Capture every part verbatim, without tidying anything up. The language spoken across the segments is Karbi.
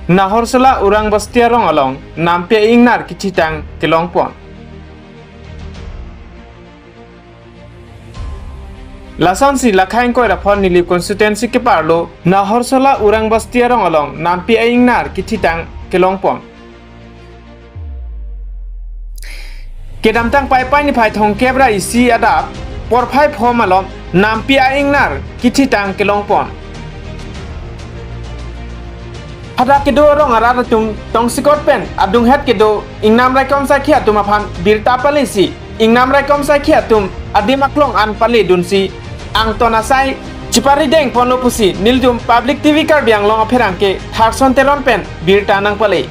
Nahorsala Urang Basti arong along nampi a-ingnar kithitang kelongpon. Lasonsi Lakha ingkoi ra phongo Nilip constituency keparlo Nahorsala Urang Basti arong along nampi a-ingnar kithitang kelongpon. Kedamtang Paipai niphai thomkep ra isi adap porphai pho malom nampi a-ingnar kithitang kelongpon. Hadak kedo arong arat atum tongsekot pen adunghet kedo ingnam raikom saikhi atum aphan birta palesi, ingnam raikom saikhi atum adim aklong an paledunsi angton asai chiparideng ponlo pusi nelitum Public T V Karbi Anglong apherangke Tharson Teron pen birta nangpale.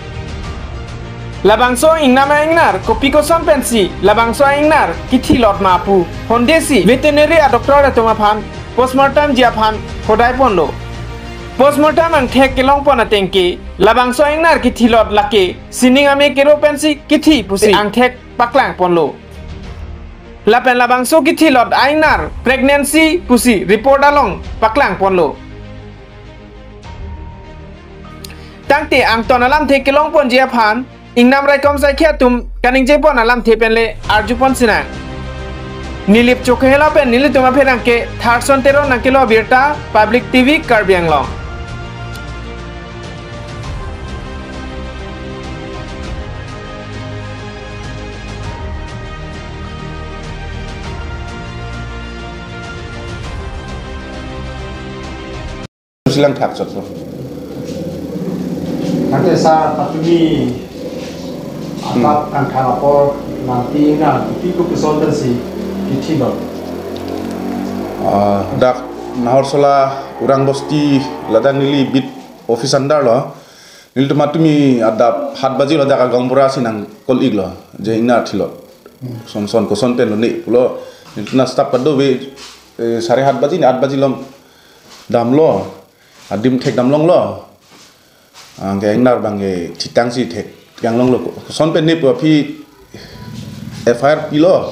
Labangso ingnam a-ingnar kopi koson pensi labangso a-ingnar kithilot ma pu hondesi veterinary a-doctor atum aphan postmortem ji aphan hodai ponlo. Postmortem angthek kelongpon atengke labangso a-ingnar kithilot lake sining ame kero pensi kithi pusi angthek paklang ponlo. Lapen labangso kithilot a-ingnar pregnancy pusi report along paklang ponlo. Tangte angton alamthe kelongponji aphan ingnam raikom saikhi atum kaningje pon alamthe penle arjupon sinang. Nilip Chokhela pen nelitum apherangke Tharson Teron nangkelo birta, Public T V Karbi Anglong. Silang thak chot lo. Tangte sir, patumi adap kangthang apor nampi a-ingnar kopi kopi koson pensi kithilot? Ah, dak Nahorsala Urang Basti ladak neli beat office under lo. Nelitum patumi adap hat baji lo, dak agaonbura si nangkol-iklo je ingnar thilot. Son son koson pen lone pulo. Nelitum staff kadokave, eh, sare hat baji ne aat baji alom damlo. Adim thek damlonglo. Anke ingnar abangke thitangsi thek thang longlo. Koson pen ne pu aphi F I R pilo.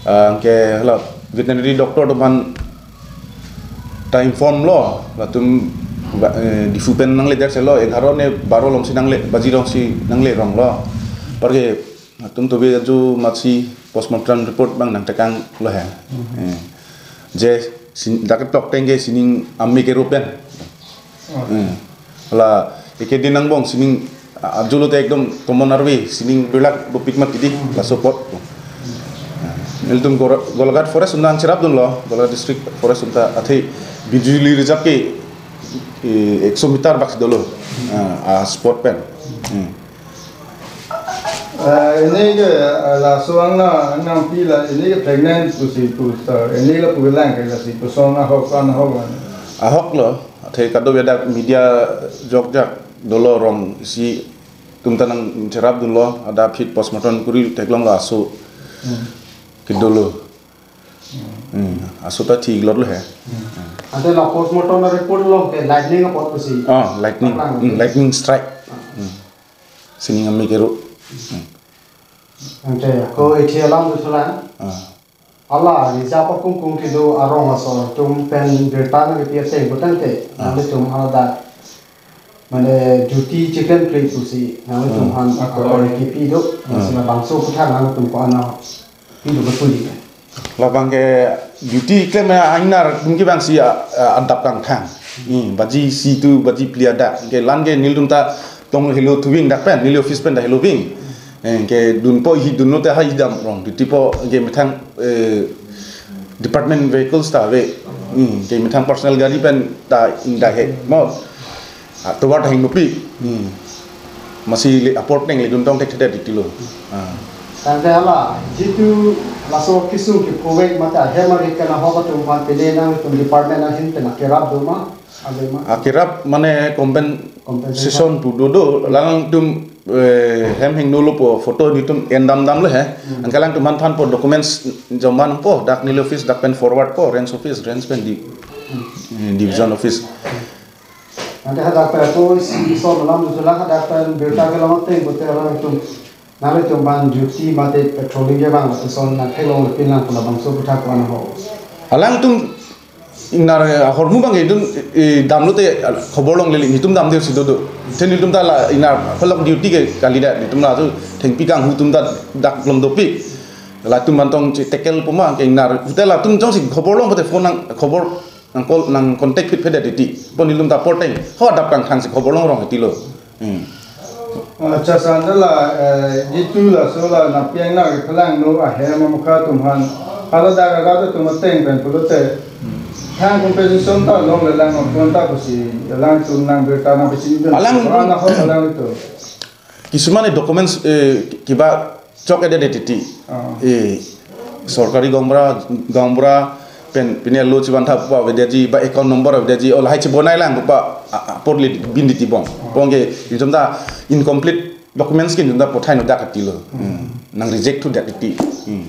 Anke hala veterinary doctor atum aphan ta inform lo. Latum ba, eh, Diphu pen nangle der selo, egharo ne baro alongsi nangle, baji alongsi nangle ronglo. Apar ke atum tobe aju matsi postmortem report abang nangtekanglo he. Eh. Je sin, dak ketok atengke sining ame kero pen. Eh. Hala eke din angbong sining, a, ajo lote ekdom common arve, sining birlak dopik ma kidi, laso apot. Nelitum Gora-, Golaghat Forest atum nangcherapdunlo, Golaghat District Forest atum ta athe Bijuli Reserve ke, eh, ekso meter bak dolo. Ah, a spot pen. Hmm. Eh, ini ke, eh, laso angna, angna pi la, ini ke pregnant pusi pu, sir. Ini la pu lang ke lasi pusong ahok, an ahok an. Ahok lo, athe kadokave dak media jokjak dolo, rong isi atum ta nangcherapdunlo, adap aphi postmortem kuri theklonglo aso. Hmm. Kedolo. Hmm, aso ta thik lotlo he. Hmm. Ante la postmortem report along ke lightning apot pusi. Oh, lightning. Lang. Hmm, lightning strike. Ah. Hmm. Sining ame kero. Hmm. Ante ko ithi alam dothulang. Ah. Hala reserve akung kung kedo arong asor atum pen birta nangkepi ateng putangte. Ah. Nanglitum hala dak mane duty chicken play pusi nanglitum, hmm, aphan, ah, akoi kipi do. Hmm. Lasi labangso aputhak nanglitum ko-an pi do betul di. Labangke duty keklem a-ingnar atum ke abangsi a, a, adap kangthang. Hmm, baji isi tu baji phli adak. Ke la-an ke nelitum ta tong helo thuving dak pen, neli office pen ta helo ving. Eh, kedunpo hi dunlo te ha idam rong. Duty po ke methang, eh, department vehicles ta ave. Hmm, ke methang personal gari pen ta ingdai he. Mo. Ah, tovar ta hingnopi. Hmm. Masi le apor ateng ledun tong thekthedet titilo. Ah. Tangte hala, jitu laso kesung kephovek mate ahem arit kana ahok atum aphan pine nangtum department ahin pen akerap do ma, ave ma? Akerap mane compen-, compensation, sation pu dodo, alangtum, eh, hem hingno lo po photo nelitum endam damlo he. Hmm. Anke alangtum aphan thanpo, documents joma nangpo, dak neli office dak pen forward po, range office, range pen di, hmm, eh, division office. Ante hadak pen ko isi son alam dothulang, hadak pen birta kelong ateng pute alangtum, nanglitum aphan duty mate patrolling kevang lapuson nangtheklong lepin lang pu labangso aputhak ko-an ho? Alangtum Ingnar, eh, ahormu abang itum, eh, damlote, eh, khobor longle, itum damde si dodo. Then itum ta la ingnar phalok duty ke kalidet, itum la tu thengpi kanghu itum ta dak lom dopik. Latum mantong si tackle puma ke ingnar. Hotel latum jongsi khobor long pute phone nang khobor nang call nang contact phit phedet titi. Pon itum ta porteng. Ho adap kangthang si khobor longrong tilo. Hmm. Acha sandala, eh, jitu laso la napiang na kelang no ahem amukha atum aphan. Hala daga daga atum ateng pen pulote. Thang compensation ta longlelang atum ta pusi, alangtum nang berta nang pisi ni. Alang ana ho alang itu. Kisumane documents, eh, kiba chok edet titi. Ah. Eh, sorkari gaonbura, gaonbura pen pine lo chiban thap pa avedet ji, ba account number avedet ji, o lahai chibonai lang pa, a, a, porli bin titi bong. Bong ke, itum ta incomplete documents ke itum ta pothai no dak tilo. Hmm. Nang reject thudet titi. Hmm.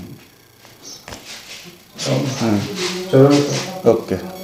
Chalo. Okay.